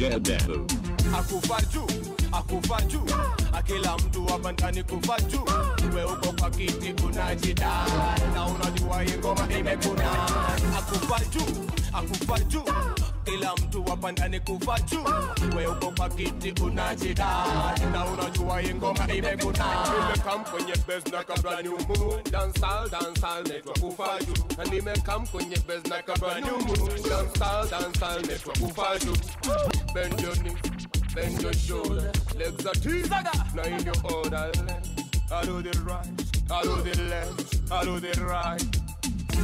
DJ Debu. Akufa juu, akufa juu, akila mtu hapa ndani kufa juu. We uko kwa kiti unajidai na unajua hii ngoma imekuna. Akufa juu, akufa juu, kila mtu hapa ndani kufa juu. We uko kwa kiti unajidai na unajua hii ngoma imekuna. Nimekam kwenye base na kabla new moon. Dancehall, dancehall, netwa kufa juu. Na nimekam kwenye base na kabla new moon. Dancehall, dancehall, netwa kufa juu. Bend your knees, bend your shoulder, legs are teased, now in your order. I do the right, I do the left, I do the right.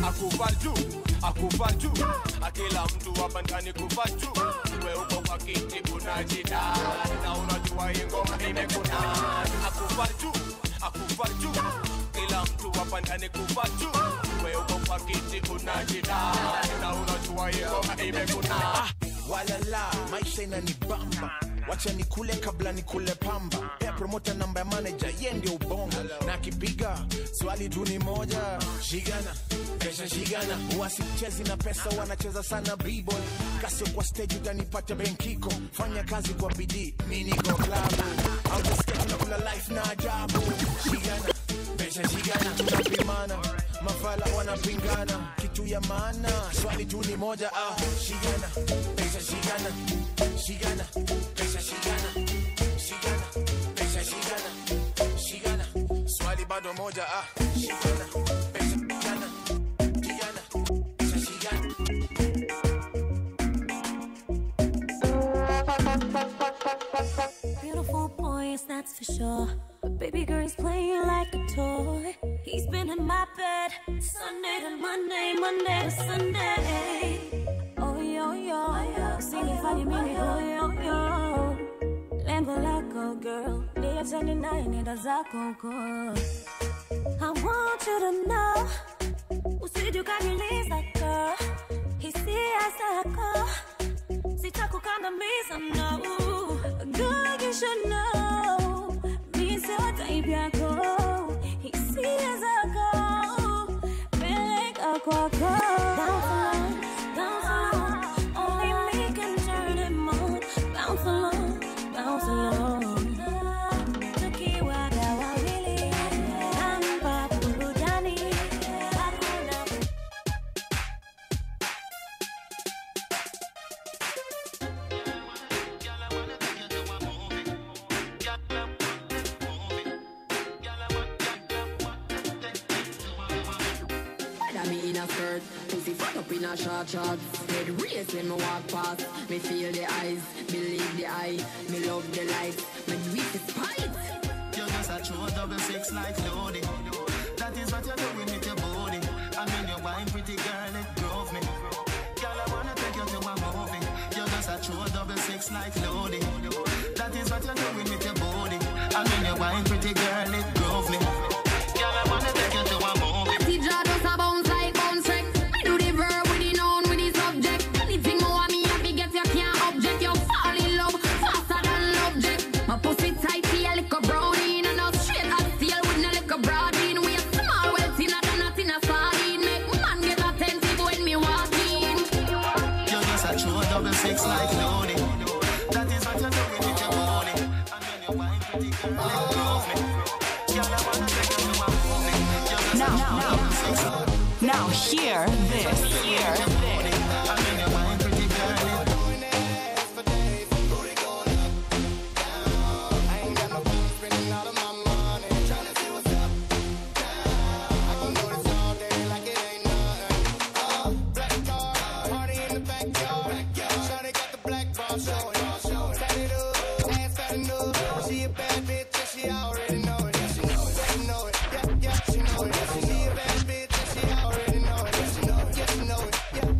Akufa juu, akufa juu, akila mtu hapa ndani kufa juu. We uko kwa kiti unajidai na unajua hii ngoma imekuna. Akufa juu, akufa juu, kila mtu hapa ndani kufa juu. We uko kwa kiti unajidai na unajua hii ngoma imekuna. Walala, maisha inanibamba. Wacha nikule kabla nikule pamba. Pea promoter namba ya manager, ye ndio ubongo. Na akipiga swali tu ni moja. Shigana, pesa shigana. Wasichezi na pesa, wanacheza sana b-boy. Kasio kwa stage utanipata benkiko. Fanya kazi kwa bidii, mi niko klabu. Au tusikia tunakula life na ajabu. Shigana, pesa shigana. Tunapimana, mafala wanapingana. Kitu ya maana, swali tu ni moja. Ah, shigana, pesa shigana. Shigana, pesa shigana. Shigana, pesa shigana. Shigana, swali bado moja. Ah, shigana, pesa shigana. Shigana, pesa shigana. Beautiful boys, that's for sure. But baby girl, he's playing like a toy. He's been in my bed Sunday to Monday, Monday to Sunday. Oh yo yo, usinifanye mimi oh yo yo. Lengo lako girl, niachane naye nenda zako huko. I want you to know, usije ukaniuliza girl, hisia zako sitakukandamiza no. Girl, you should know, mi sio type yako, hisia zako peleka kwako. Bounce along, bounce along, only me can turn him on. Bounce along, bounce along. Tukiwa wawili, nampa burudani, hakuna. Whether me in a skirt, pussy fat up in a short shorts. Head race when me walk past. Me feel the eyes, believe the eye. Me love the lights, me do it despite. You're just a true 66 like loading. That is what you're doing with your body. I mean your wine, pretty girl, it drove me. Girl, I wanna take you to a movie. You're just a true 66 like loading. That is what you're doing with your body. I mean your wine, pretty girl, it drove me. Girl, I wanna take you to a movie. Party jaw does a bounce like bounce wreck. I do the verb with the noun with the subject. Anything more me happy get you can't object. You fall in love faster than love jet. My pussy tight, feel like a brownie. And no straight as steel with no little broad in. We a small well thinner than a tin of sardine. Make man get attentive when me walk in. You're just a true 66 like loading. That is what you're doing with your body. And when you wine pretty girl, it drove me. Girl, I wanna take you to a movie. You're just a true 66. Now hear this. Hear this. And when you wine pretty girl, it She know it. Yeah, she know it.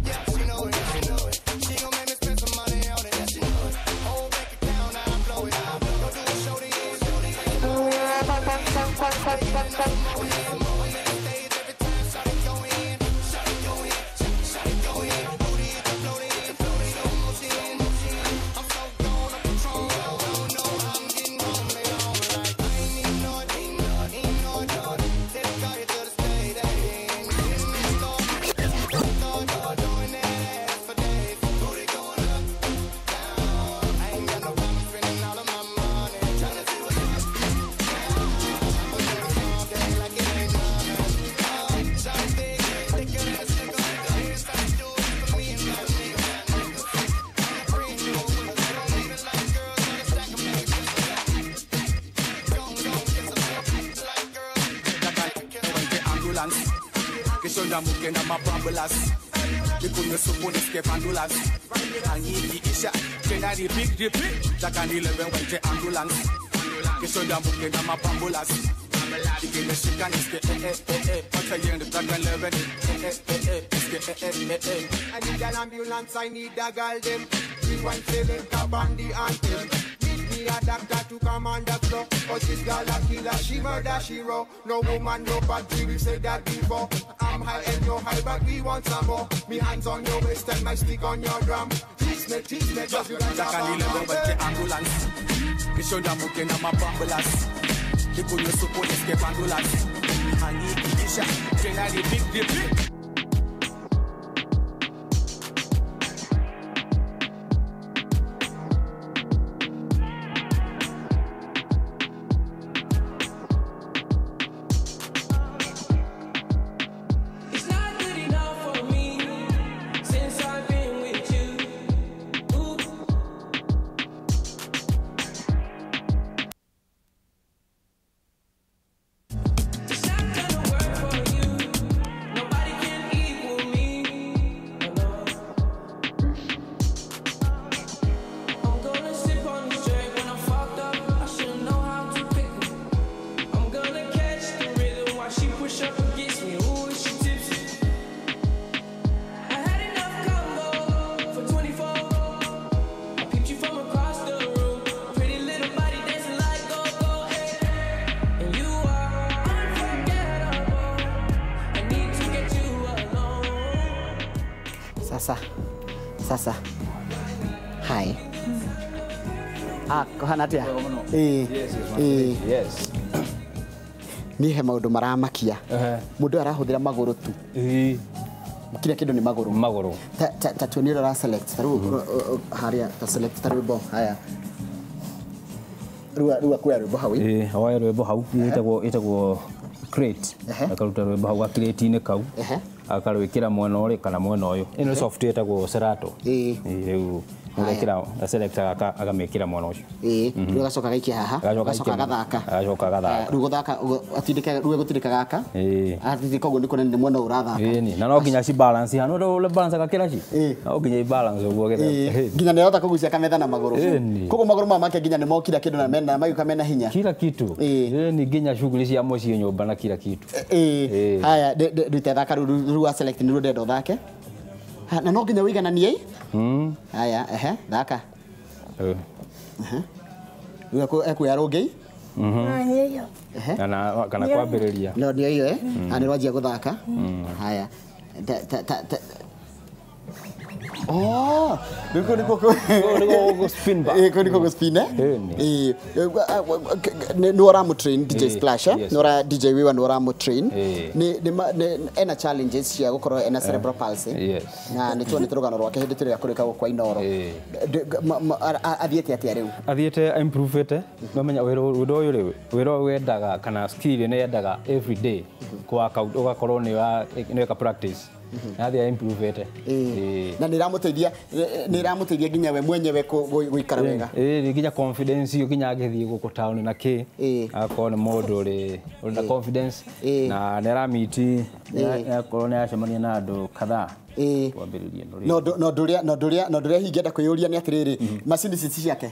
Kesho ndamuke na mabambulas. Nikunywe supu nisikie pandulas. Angiikiisha tena repeat repeat. Taka nilewe waite ambulance. Kesho ndamuke na mabambulas. Ikimeshika nisikie eh eh eh eh. Wacha yende taka nilewe eh eh eh eh. Nisikie eh eh eh eh. I need an ambulance, I need a girl them. We want selector band the anthem. Need me a doctor to come on the floor. 'Cause this girl a killer, she murder, she raw. No woman, no party, we said that before. I'm high and you're high, but we want some more. Me hands on your waist and my stick on your drum. Teach me, just you like a Taka nilewe waite ambulance. Kesho ndamuke na mabambulas. Nikunywe supu nisikie pandulas. Angiikiisha tena repeat repeat. It's not good enough for me since I've been with you. Ooh. It's not gonna work for you. Nobody can equal me. Oh, no. I'm gonna sip on this drink when I'm fucked up. I shouldn't know how to pick 'em. I'm gonna catch the rhythm while she push up against me. Ooh, is she tipsy? I had enough combo for 24. I peeped you from across the room. Pretty little body dancing like go-go, hey. And you are unforgettable. I need to get you alone. Sasa sasa hi kuhana atia? Ĩĩ. Yes. Niĩ he maũndũ maramakia. Mũndũ arahũthĩra magũrũ tu. Kila kĩndũ nĩ magũrũ. Magũrũ. Ta tuonie ũrĩa ũra select ta rĩu harĩa ta select ta rwĩmbo haya. Rĩu akuoya rwĩmbo hau. Ĩĩ, oya rwĩmbo hau ĩtagwo crate. Akaruta rwĩmbo hau ga-crate-inĩ kau. Akarwĩkĩra mwena ũrĩ kana mwena ũyũ. Ĩno software ĩtagwo Serato. Ĩĩ. Rĩu ũgekĩra selector akamĩkĩra mwena ũcio. Ĩĩ, rĩu agacoka agaikia haha, agacoka agathaka. Agacoka agathaka. Rĩu gũthaka atindĩke rĩu egũtindĩka gaka. Ĩĩ. Atindĩka ũguo nĩ kuonania nĩ mwena ũyũ ũrathaka. Ĩĩ, na no nginya ci balance hano ũrĩa balance gakĩra ci. No nginya i balance ũguo getha. Nginya nĩ arahota kũgucia kametha na magũrũ. Ĩni. Koguo magũrũ maya make nginya nĩ mokira kĩndũ na mena magĩũka mena hinya. Kila kitu. Ĩni nginya shughuli cia mũciĩ nyũmba na kila kitu. Ĩĩ. Haya, ndute thaka rĩu rĩu wa select nĩ rũndenda ũthake. Na no nginya ũigananie. Haya, ehe, thaka. Rĩu ekuoya rũngĩ. Kana kwambĩrĩria. No nĩyo ĩyo na nĩ rwanjia gũthaka. Haya. Oh, rĩu kũu nĩkuo gũ-spin back. Ĩĩ, kũu nĩkuo gũ-spin, eh? Ĩĩ. Nĩ ũramũ-train DJ Splash, eh? Nĩ ũra DJ Wiwa nĩ ũramũ-train. Nĩ ena challenges cia gũkorwo ena cerebral palsy. Na nĩ tuonete rũgano rwake hĩndĩ tũrĩa kũrĩkagwo kwa Inooro. Athiĩte atĩa rĩu? Athiĩte improve-ĩte. Ũmenya wĩra ũyũ rĩ, wĩra ũyũ wendaga kana skill nĩ yendaga every day ũgakorwo nĩ weka practice. Athiĩ improve-ĩte. Na nĩ ĩramũteithia nginya we mwenyewe gũikara wega. Ĩĩ, nginya confidence nginya agĩthiĩ gũkũ town na kĩ agakorwo nĩ mũndũ ũrĩ na confidence na nĩ aramiti akorwo nĩ aracemania na andũ kadhaa. Kwambĩrĩria ĩno rĩngĩ. No ndũrĩa ingĩenda kwĩyũria nĩ atĩrĩrĩ, macini ici ti ciake?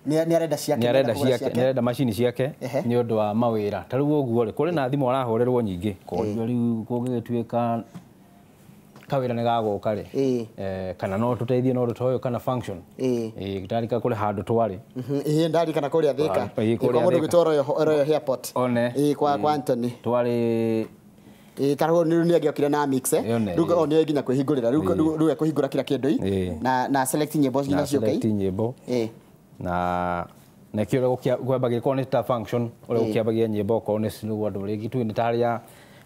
Nĩ arenda ciake. Nĩ arenda macini ciake nĩ ũndũ wa mawĩra. Ta rĩu ũguo rĩ, kũrĩ na thimũ arahũrĩrwo nyingĩ. Koguo rĩu kũngĩgĩtuĩka kawĩra nĩ gagũka rĩ, kana no tũteithie na ũndũ ta ũyũ kana function. Ĩĩ, ndarika kũrĩ handũ twarĩ. Ĩĩ, ndarikana kũrĩa Thika. Ĩĩ, Kwa kũrĩa mũndũ Thika. gwĩtwo Royal Airport. One. Ĩĩ, kwa Anthony. Twarĩ Ĩĩ, ta rĩu nĩ angĩokire na mix eh. Rĩu o nĩ nginya kwĩhingũrĩra. Rĩu ekũhingũra kila kĩndũ na select nyĩmbo nginya na ciũke. select nyĩmbo. Na na kĩo ũrĩa kwambagia korwo nĩ ta function ũrĩa gũkĩambagia nyĩmbo okorwo nĩ slow andũ rĩngĩ tuge nĩ ta harĩa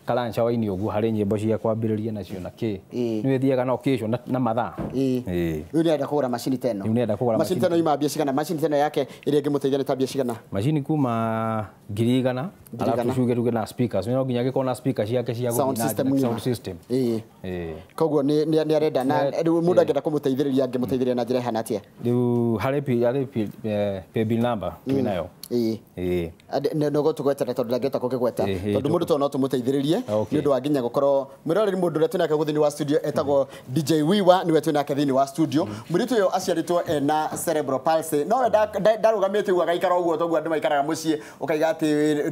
Kalancha waini ũguo harĩ nyĩmbo cia kwambĩrĩria nacio na kĩ. Nĩ ũthiaga na occasion na mathaa. Rĩu nĩ arenda kũgũra macini ta ĩno. Rĩu nĩ arenda kũgũra macini ta ĩno ima mbia cigana? Macini ta ĩno yake ĩrĩa ĩngĩmũteithia nĩ ta mbia cigana? Macini kuma 100,000. Alafu tuge tuge na speakers. No nginya gĩkorwo na speaker ciake cia sound system. Sound system. Ĩĩ. Koguo nĩ arenda na rĩu mũndũ angĩenda kũmũteithĩrĩria angĩmũteithĩrĩria na njĩra ĩhana atĩa? Rĩu harĩ paybill number twĩ nayo. Ĩĩ. Ĩĩ. No gũtũgwetera tondũ ndangĩhota gũkĩgweta. Tondũ mũndũ to no tũmũteithĩrĩrie nĩ ũndũ wa nginya gũkorwo mwĩroreri mũndũ ũrĩa twĩnake thĩinĩ wa studio etagwo DJ Wiwa nĩwe twĩnake thĩinĩ wa studio. Mũirĩtu ũyũ aciarĩtwo ena cerebral palsy. No we ndarũgamĩte ũguo agaikara ũguo toguo andũ maikaraga mũciĩ ũkaiga atĩ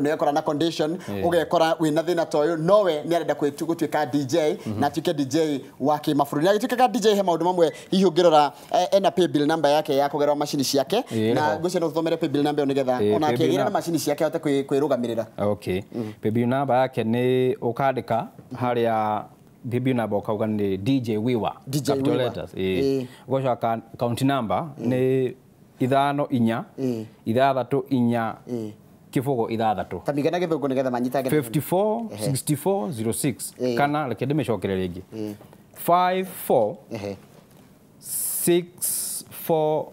nĩekora na condition ũgekora wĩna thĩna ta ũyũ no we nĩ arenda gũtuĩka DJ na atuĩke DJ wa kĩmabũrũri. Agĩtuĩkaga DJ he maũndũ mamwe hihi ũngĩrora ena paybill number yake ya kũgerera macini ciake na ngwĩciria no tũthomere paybill number ĩyo nĩgetha ona akĩgĩra na macini ciake ahote kwĩrũgamĩrĩra. Okay. Paybill number yake nĩ ũkandĩka harĩa paybill number ũkauga nĩ DJ Wiwa. Capital letters. Ũgacoka account number nĩ 5 4 6 4 0 6. Ta migana gĩthũngũ nĩgetha manyitage 54 64 06 kana reke ndĩmĩcokere rĩngĩ 54 64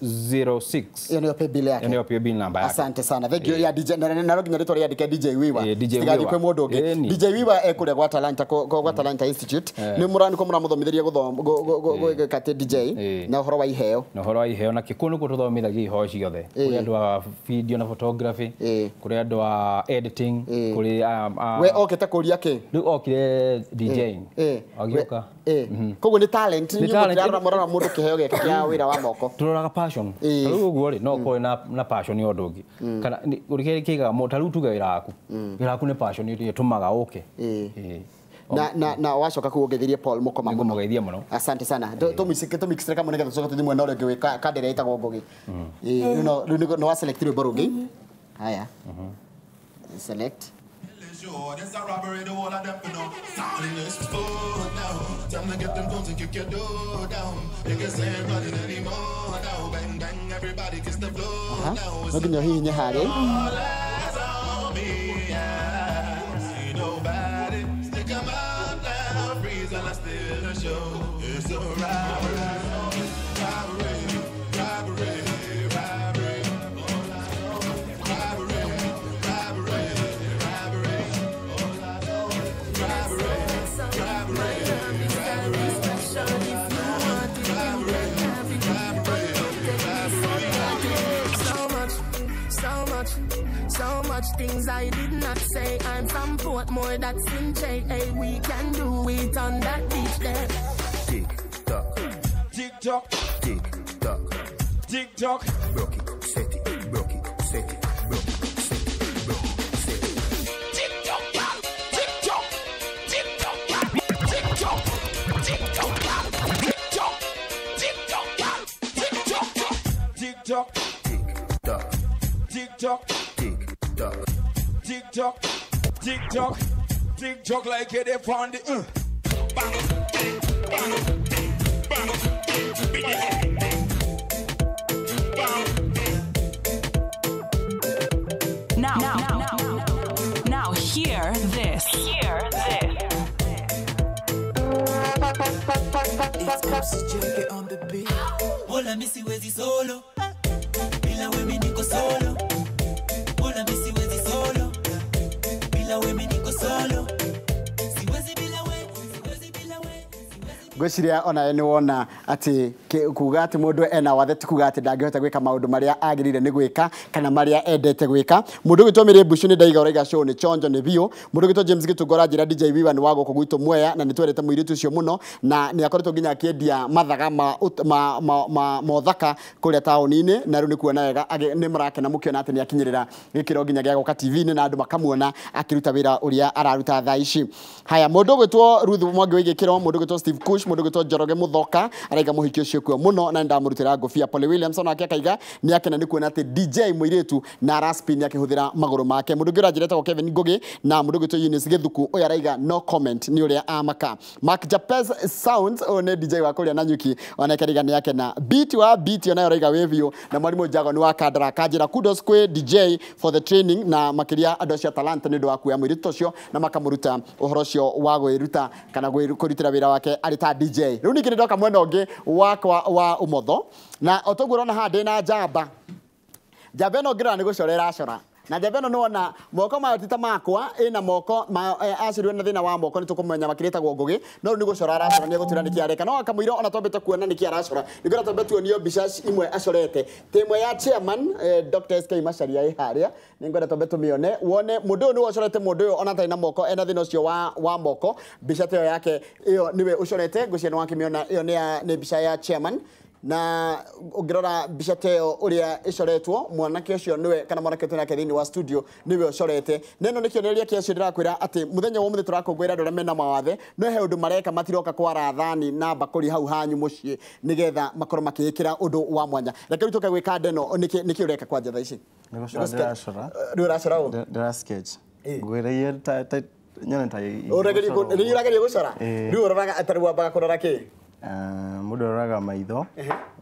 06. Hiyo ndio paybill yake. Ndio paybill number yake. Asante sana. Thank you ya DJ na nginya rĩtwa rĩandĩke DJ Wiwa. Tigathiĩ kwĩ mũndũ ũngĩ. DJ Wiwa ekũrĩa gwa Talanta gwa Talanta Institute. Nĩ mũraniko mũramũthomithĩria gũthoma atĩ DJ na ũhoro wa iheo. Na ũhoro wa iheo na kĩkũ nĩkuo tũthomithagia iheo ciothe. Kũrĩ andũ a video na photography, kũrĩ andũ a editing, kũrĩ we okĩte kũria kĩ? Rĩu okire DJing. Agĩũka. Koguo nĩ talent, nĩ mũrarora mũndũ kĩheo gĩake kĩa wĩra wa moko. Tũroraga passion. Rĩu ũguo rĩ no ũkorwo na passion ya ũndũ ũngĩ. Kana kĩrĩa kĩigaga mũndũ ta rĩu tuge wĩra waku. Wĩra waku nĩ passion ĩrĩa ĩtũmaga ũke. Na wacoka kuu ũgeithirie Paul Mũkoma mũno. Ngũmũgeithia mũno. Asante sana. Tũmixire kamwe nĩgetha tũcoke tũthiĩ mwena ũrĩa ũngĩ wĩ kanda ĩrĩa ĩtagwo Ngũgĩ. Rĩu nĩ wa select rwĩmbo rũngĩ. Haya. Select. There's a robbery, the whole of them, you know. In this foot now. Time to get them guns and kick your door down. Niggas ain't running anymore now. Bang, bang, everybody kiss the floor now. No nginya hihinye harĩa. All eyes on me, yeah. See nobody. Stick 'em up now. Freeze and I steal the show. It's a robbery, robbery, robbery, robbery. So much things I did not say. I'm from Portmore, that's in J.A. We can do it on that beach there. Tick tock, tick tock, tick tock, tick tock. Broke it, set it, broke it, set it, broke it, set it, broke it, set it. Tick tock, tick tock, tick tock, tick tock, tick tock, tick tock, tick tock, tick tock, tick tock, tick tock, tick tock. Tick tock, tick tock, tick tock like it upon the bang, bang, bang, bang, bang. Now hear this. Hear this. It's MC Jake on the beat. Hola misi wezi solo, bila wewe niko solo. Hola misi wezi solo, bila wewe niko solo. Siwezi bila wewe, siwezi bila wewe. Ngwĩciria ona nĩ wona atĩ kuga atĩ mũndũ ena wathe ti kuga atĩ ndangĩhota gwĩka maũndũ marĩa agĩrĩire nĩ gwĩka kana marĩa endete gwĩka. Mũndũ ũgwĩtwo Mary Bush nĩ ndaiga ũraiga show nĩ chonjo nĩ biũ. Mũndũ ũgwĩtwo James Gĩtũngũ aranjĩra DJ Wiwa nĩ wa gũkũ gwitũ Mwea na nĩ twendete mũirĩtu ũcio mũno na nĩ akoretwo nginya akĩendia mathaga ma mothaka kũrĩa taũni-inĩ na rĩu nĩ kuona wega nĩ mũrakena mũkĩona atĩ nĩ akinyĩrĩra gĩkĩro nginya gĩa gũka TV-inĩ na andũ makamuona akĩruta wĩra ũrĩa araruta thaa ici. Haya, mũndũ ũgwĩtwo Ruth Mwangi wa Gĩkĩro, mũndũ ũgwĩtwo Steve Kush, mũndũ ũgwĩtwo Njoroge Mũthoka araiga mũhiki ũcio kuo mũno na ndamũrutĩra ngũbia. Paul Williamson ake akaiga nĩ akena nĩ kuona atĩ DJ mũirĩtu na araspin akĩhũthĩra magũrũ make. Mũndũ ũngĩ ũranjĩra etagwo Kevin Ngugi na mũndũ ũgwĩtwo Eunice Gĩthuku ũyũ araiga no comment nĩ ũrĩa amaka. Mark Japez Sounds ũyũ nĩ DJ wa kũrĩa Nanyuki onake araiga nĩ akena. Beat wa Beat onayo araiga wĩ biũ na mwarimũ Njago nĩ wa Kandara akanjĩra kudos kwĩ DJ for the training na makĩria andũ acio a talanta nĩ ũndũ wa kuoya mũirĩtu ũcio na makamũruta ũhoro ũcio wa gwĩruta kana kũrutĩra wĩra wake arĩ ta DJ. Rĩu ningĩ nĩ ndoka mwena ũngĩ wakwa wa ũmotho na o toguo ũrona haha ndĩna njamba. Njamba ĩno ngĩrora nĩ gũcora ĩracora. Na njamba ĩno nĩwona moko mayo ti ta makwa, ĩna moko aciarirwo na thĩna wa moko, nĩ tũkũmenya makĩria ĩtagwo Ngũgĩ, no rĩu nĩ gũcora aracora, nĩ egũtwĩra nĩkĩ areka. No akamũira ona twambĩte kuona nĩkĩ aracora, nĩngwenda twambe tuonio mbica imwe acorete. Ta ĩmwe ya chairman Dr. SK Macharia ĩ harĩa, nĩngwenda twambe tũmĩone wone mũndũ ũyũ nĩwe ũcorete mũndũ ũyũ ona atarĩ na moko, ena thĩna ũcio wa moko. Mbica ta ĩyo yake ĩyo nĩwe ũcorete, ngwĩciria nĩwakĩmĩona, ĩyo nĩ mbica ya chairman. Na ũngĩrora mbica ta ĩyo ũrĩa ĩcoretwo, mwanake ũcio nĩwe, kana mwanake ũcio nake thĩinĩ wa studio nĩwe ũcorete. Na ĩno nĩ kĩonereria kĩa acio ndĩrakwĩra atĩ mũthenya wa ũmũthĩ tũrakũngũĩra andũ arĩa mena mawathe, no he ũndũ mareka, matiroka kwara thani na mbakũri hau hanyu mũciĩ nĩgetha makorwo makĩĩkĩra ũndũ wa mwanya. Reke rĩu tũke gwĩka ndeno, nĩkĩ ũreka kwanja thaa ici? Nĩ gũcora ndĩracora. Rĩu ũracora ũ? Ndĩra sketch. Ngwĩragia ta nyone ta ũrageria gũcora? Rĩu ũroraga atĩ rĩu wambaga kũrora kĩ? Mũndũ aroraga maitho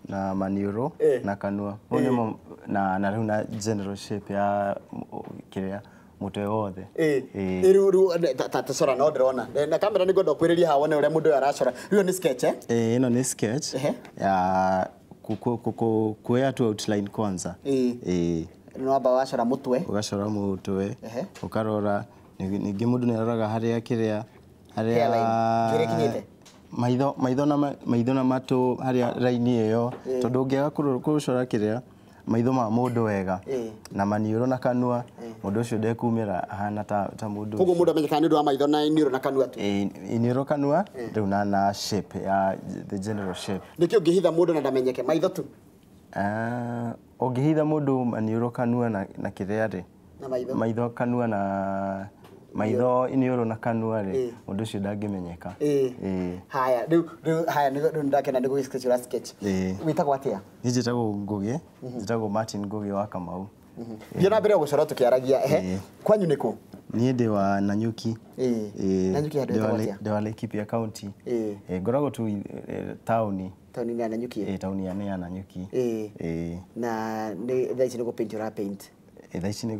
na maniũrũ na kanua. Na rĩu na general shape ya kĩrĩa mũtwe wothe. Rĩu ta cora no ndĩrona na kamera nĩngwenda ũkwĩrĩrie haha wone ũrĩa mũndũ ũyũ aracora. Rĩu nĩ sketch eh? Ĩno nĩ sketch ya kuoya tu outline kwanza. Nĩ wamba wacora mũtwe. Ũgacora mũtwe, ũkarora ningĩ mũndũ nĩ aroraga harĩa kĩrĩa harĩa kĩrĩa maitho na matũ harĩa raini ĩyo, tondũ ũngĩaga kũcora kĩrĩa maitho ma mũndũ wega na maniũrũ na kanua, mũndũ ũcio ndekumĩra ahana ta mũndũ. Koguo mũndũ amenyekaga nĩ ũndũ wa maitho na iniũrũ na kanua tu. Iniũrũ kanua rĩu na shape ya the general shape. Nĩkĩ ũngĩhitha mũndũ na ndamenyeke maitho tu? Ũngĩhitha mũndũ maniũrũ kanua na kĩrĩa rĩ, maitho kanua na maitho iniũrũ na kanua rĩ, mũndũ ũcio ndangĩmenyeka. Haya rĩu haya rĩu ndakena nĩ gũgĩsketch ũra sketch. Wĩtagwo atĩa? Niĩ njĩtagwo Ngũgĩ, njĩtagwo Martin Ngũgĩ wa Kamau. Thiĩ na mbere gũcora tũkĩaragia. Kwanyu nĩ kũ? Niĩ ndĩ wa Nanyuki. Nanyuki handũ hetagwo atĩa? Ndĩ wa Laikipia County. Ngoragwo tu taũni. Taũni ya Nanyuki? Taũni ya Nanyuki. Na thaa ici nĩ gũ paint ũra paint? Thaa ici nĩ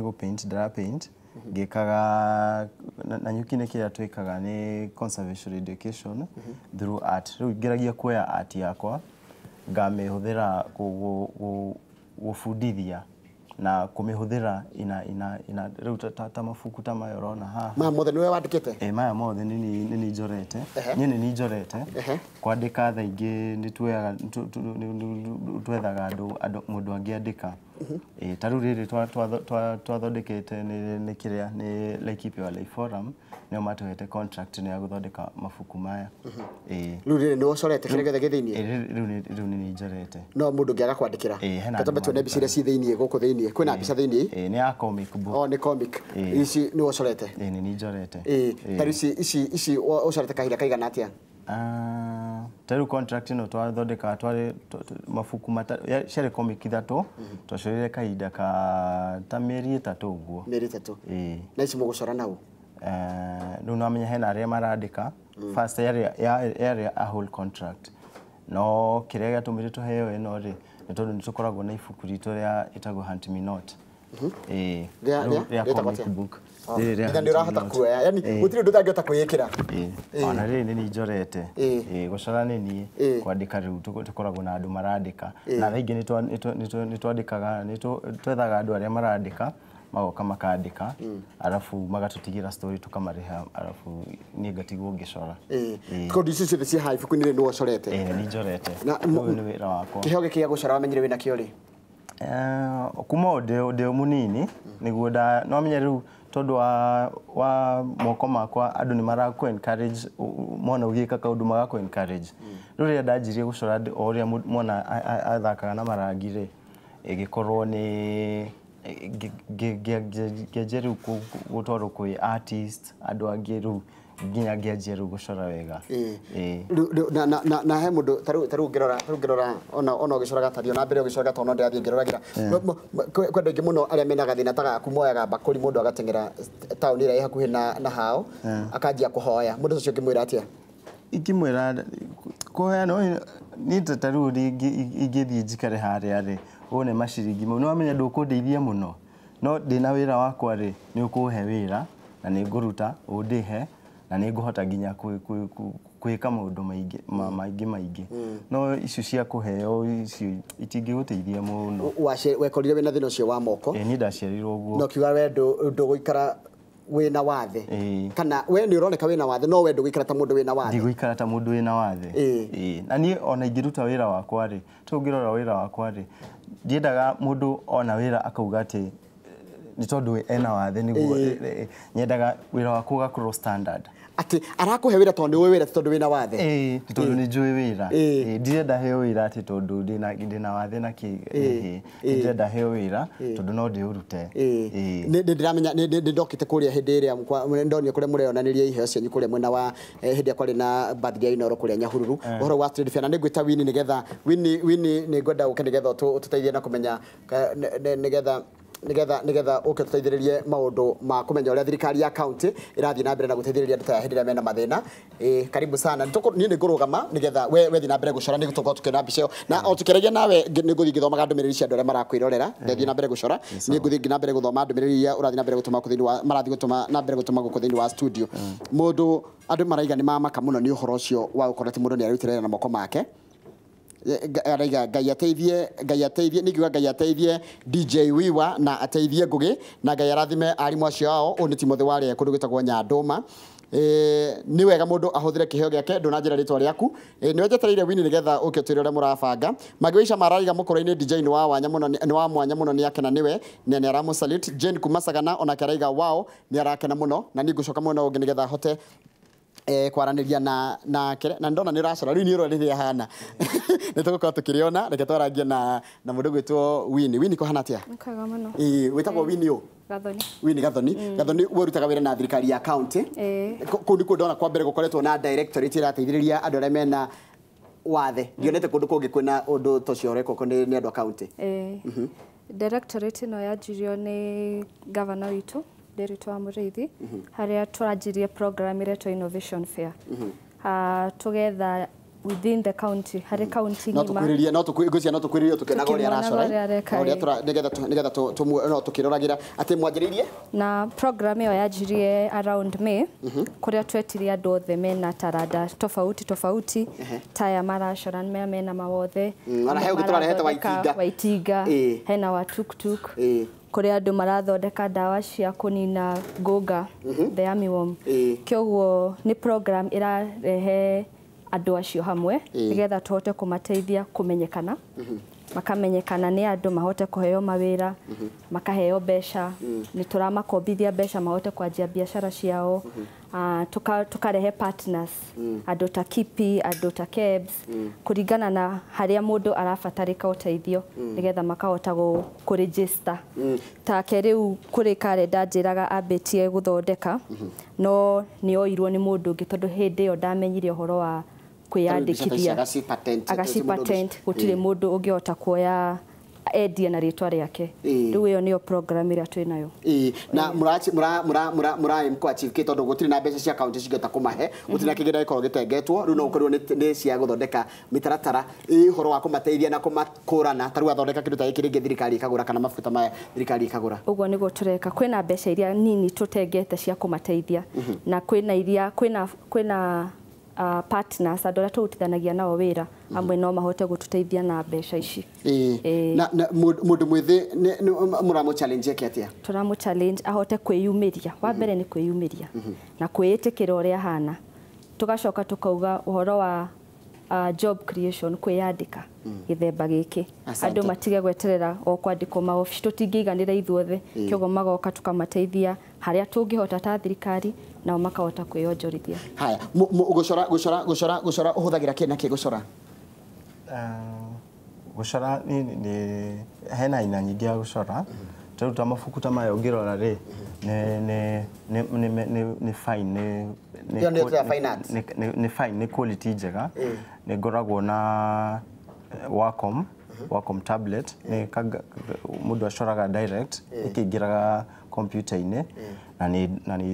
gũ paint ndĩra paint. Ngĩkaga Nanyuki nĩ kĩrĩa twĩkaga nĩ conservation education through art. Rĩu ngeragia kuoya art yakwa ngamĩhũthĩra gũbundithia na kũmĩhũthĩra ina rĩu ta mabuku ta maya ũrona haha. Maya mothe nĩwe wandĩkĩte? Maya mothe nĩ niĩ njorete. Niĩ nĩ niĩ njorete. Kwandĩka thaa ingĩ nĩ twethaga andũ mũndũ angĩandĩka. Ta rĩu rĩrĩ twathondekete nĩ kĩrĩa nĩ Laikipia Wildlife Forum, nĩo matũhete contract nĩ ya gũthondeka mabuku maya. Rĩu rĩrĩ nĩwe ũcorete kĩrĩa gĩothe gĩ thĩiniĩ? Rĩu nĩ niĩ njorete. No mũndũ ũngĩaga kwandĩkĩra? Twambe tuone mbica iria ci thĩiniĩ gũkũ thĩiniĩ. Kwĩna mbica thĩiniĩ? Nĩ ya comic book. Oh, nĩ comic. Ici nĩwe ũcorete? Nĩ niĩ njorete. Ta rĩu ici ũcorete kahinda kaigana atĩa? Ta rĩu contract ĩno twathondekaga twarĩ mabuku ciarĩ comic ithatũ, twacorire kahinda ka ta mĩeri ĩtatũ ũguo. Mĩeri ĩtatũ. Na ici mũgũcora nau? Rĩu nĩwamenya hena arĩa marandĩka. First yarĩ a whole contract. No kĩrĩa gĩatũmire tũheo ĩno rĩ, nĩ tondũ nĩ tũkoragwo na ibuku ritũ rĩa ĩtagwo Hunt Me Not. Rĩa comic book. Nginya nĩ ũrahota kuoya, yani gũtirĩ ũndũ ũtangĩhota kwĩĩkĩra. Ona rĩrĩ nĩ niĩ njorete. Gũcora nĩ niĩ, kwandĩka rĩu tũkoragwo na andũ marandĩka. Na thaa ingĩ nĩ twandĩkaga, nĩ twethaga andũ arĩa marandĩka, magoka makandĩka, arabu magatũtigĩra story tũkamarĩha, arabu niĩ ngatigwo ngĩcora. Kondi ici ciothe ciĩ haha ibuku-inĩ rĩrĩ nĩwe ũcorete? Nĩ niĩ njorete. Ũyũ nĩ wĩra wakwa. Kĩheo gĩkĩ gĩa gũcora wamenyire wĩna kĩo rĩ? Kuma o ndĩ mũnini nĩguo nĩwamenya rĩu tondũ wa moko makwa andũ nĩ marakũ encourage, mwana ũgĩka kaũndũ magakũ encourage. Rĩu rĩrĩa ndanjirie gũcora o ũrĩa mwana athakaga na marangi rĩ, ĩgĩkorwo nĩ ngĩanjia rĩu gũtwarwo kwĩ artist andũ angĩ rĩu nginya ngĩanjia rĩu gũcora wega. Na he mũndũ ta rĩu ngĩrora ona ũgĩcoraga ta thiĩ na mbere ũgĩcoraga tondũ no ndĩrathiĩ ngĩroragĩra. Kwĩ andũ aingĩ mũno arĩa mena gathĩna ta gaku moyaga mbakũri mũndũ agateng'era taũni ĩrĩa ĩ hakuhĩ na hao akanjia kũhoya. Mũndũ ũcio ũngĩmwĩra atĩa? Ingĩmwĩra kũhoya no niĩ ta rĩu ingĩthiĩ njikare harĩa rĩ, wone maciringi mau nĩwamenya ndũkũndeithia mũno, no ndĩna wĩra wakwa rĩ, nĩ ũkũhe wĩra na nĩ ngũruta ũndĩhe na na nĩ ngũhota nginya kwĩka maũndũ maingĩ maingĩ no icio cia kũheo icio itingĩgũteithia mũno. Wekorire wĩna thĩna ũcio wa moko? Niĩ ndaciarirwo ũguo. No kiuga we ndũgũikara wĩna wathe, kana we nĩ ũroneka wĩna wathe no we ndũgũikara ta mũndũ wĩna wathe? Ndigũikara ta mũndũ wĩna wathe. Na niĩ ona ingĩruta wĩra wakwa rĩ, tũngĩrora wĩra wakwa rĩ, ndiendaga mũndũ ona wĩra akauga atĩ nĩ tondũ ena wathe nĩguo, nyendaga wĩra wakwa ũgakorwo standard. Atĩ arakũhe wĩra tondũ nĩ ũĩ wĩra ti tondũ wĩna wathe? Ĩĩ, tondũ nĩ njũĩ wĩra. Ndirenda heo wĩra atĩ tondũ ndĩna wathe na kĩ, ndĩrenda heo wĩra tondũ no ndĩũrute. Nĩ ndĩramenya nĩ ndokĩte kũrĩa hĩndĩ ĩrĩa ndonire kũrĩa mũreyonanĩria iheo cianyu kũrĩa mwena wa hĩndĩ ĩrĩa kwarĩ na birthday ya Inooro kũrĩa Nyahururu, ũhoro wa trade fair, na nĩ ngwĩta Winnie nĩgetha Winnie nĩ ngwenda ũke nĩgetha ũtũteithie na kũmenya nĩgetha ũke tũteithĩrĩrie maũndũ ma kũmenya ũrĩa thirikari ya county ĩrathiĩ na mbere na gũteithĩrĩria andũ ta aya hĩndĩ ĩrĩa mena mathĩna. Karibu sana. Niĩ nĩ ngũrũgama nĩgetha we thiĩ na mbere gũcora, nĩ tũkorwo tũkĩona mbica ĩyo, na o tũkĩaragia nawe nĩ ngũthiĩ ngĩthomaga ndũmĩrĩri cia andũ arĩa marakwĩrorera. Ndathiĩ na mbere gũcora, nĩ ngũthiĩ na mbere gũthoma ndũmĩrĩri iria ũrathiĩ na mbere gũtũma gũkũ thĩinĩ wa marathiĩ gũtũma na mbere gũtũma gũkũ thĩinĩ wa studio. Mũndũ andũ maraiga nĩ mamaka mũno nĩ ũhoro ũcio wa gũkorwo atĩ mũndũ nĩ ararutĩra wĩra na moko make. Araiga Ngai ateithie, Ngai ateithie, nĩngiuga Ngai ateithie DJ Wiwa na ateithie Ngugi, na Ngai arathime arimũ acio ao. Ũyũ nĩ Timothy Warĩa kũndũ gwĩtagwo Nyandũma. Nĩ wega mũndũ ahũthĩre kĩheo gĩake, ndũnanjĩra rĩtwa rĩaku. Nĩ wenjetereire Winnie nĩgetha ũke ũtwĩre ũrĩa mũrabanga. Mangĩwĩica maraiga mũkũrũ-inĩ DJ nĩ wa wanya mũno, nĩ wa mwanya mũno, nĩ akena nĩwe na nĩ aramũ-salute. Jane kuma Sagana onake araiga wao nĩ arakena mũno, na niĩ ngũcoka mwena ũngĩ nĩgetha hote kwaranĩria na na ndona nĩ ũracora rĩu nĩ ũrora rĩrĩa ahana nĩ tũgũkorwo tũkĩrĩona. Reke twarangie na mũndũ gwĩtwo Winnie. Winnie kũhana atĩa? Kwega mũno. Wĩtagwo Winnie ũ? Gathoni. Winnie Gathoni. Gathoni we ũrutaga wĩra na thirikari ya county. Kũu nĩkuo ndona kwa mbere gũkoretwo na directorate ĩrateithĩrĩria andũ arĩa mena wathe. Ndionete kũndũ kũngĩ kwĩna ũndũ ta ũcio ũrekwo nĩ andũ a county. Directorate ĩno yanjirio nĩ governor witũ Ndiritu wa Mũrĩithi, harĩa tũranjirie program ĩretwo Innovation Fair. Tũgetha within the county, harĩ county ng'ima. No tũkwĩrĩria no tũkwĩrĩria tũkĩonaga ũrĩa aracora, nĩgetha no tũkĩroragĩra atĩ mwanjĩrĩirie na program ĩyo yanjirie around May, kũrĩa twetirie andũ othe mena taranda tofauti tofauti, taya maracora mea mena mawothe, Waitinga, hena wa tuktuk, kũrĩa andũ marathondeka ndawa cia kũnina ngũnga, the armyworm. Kĩoguo nĩ program ĩrarehe andũ acio hamwe nĩgetha tũhote kũmateithia kũmenyekana, makamenyekana nĩ andũ mahote kũheo mawĩra, makaheo mbeca, nĩ tũramakombithia mbeca mahote kwanjia biacara ciao. Tukarehe partners, andũ ta Kipi, andũ ta Kebs, kũringana na harĩa mũndũ arabatarĩka ũteithio nĩgetha makahota kũregister. Take rĩu kũrĩ karenda njĩraga ambĩtie gũthondeka, no nĩ oirwo nĩ mũndũ ũngĩ tondũ hĩndĩ ĩyo ndamenyire ũhoro wa kwĩyandĩkithia, agaci-patent, gũtirĩ mũndũ ũngĩhota kuoya endie na rĩtwa rĩake. Rĩu ĩyo nĩyo program ĩrĩa twĩ nayo. Na mũraim kũ achieve kĩ, tondũ gũtirĩ na mbeca cia county cingĩhota kũmahe, gũtirĩ na kĩgĩna gĩkorwo gĩtengetwo, rĩu no ũkorirwo nĩ cia gũthondeka mĩtaratara ũhoro wa kũmateithia na kũmakũrana. Ta rĩu athondeka kĩndũ ta gĩkĩ rĩngĩ thirikari ĩkagũra, kana mabuku ta maya thirikari ĩkagũra. Ũguo nĩguo tũreka. Kwĩna mbeca iria nini tũtengete cia kũmateithia, na kwĩna iria kwĩna partners andũ arĩa tũrutithanagia nao wĩra amwe no mahote gũtũteithia na mbeca ici. Na mũndũ mwĩthĩ mũramũ challenge eke atĩa? Tũramũ challenge ahote kwĩyumĩria. Wa mbere nĩ kwĩyumĩria na kwĩĩtĩkĩra ũrĩa ahana. Tũgacoka tũkauga ũhoro wa job creation, kwĩyandĩka gĩthemba gĩkĩ, andũ matige gweterera o kwandĩkwo maobici, tũtingĩiganĩra ithuothe, kĩoguo magoka tũkamateithia harĩa tũngĩhota ta thirikari, nao makahota kwĩyonjorithia. Haya, gũcora gũcora gũcora gũcora ũhũthagĩra kĩ na kĩ gũcora? Gũcora nĩ hena aina nyingĩ ya gũcora. Tarĩu ta mabuku ta maya ũngĩrora rĩ, nĩ fine, nĩ fine, nĩ quality njega. Nĩ ngoragwo na Wacom, Wacom tablet, nĩ mũndũ acoraga direct ĩkĩingĩraga computer-inĩ, na nĩ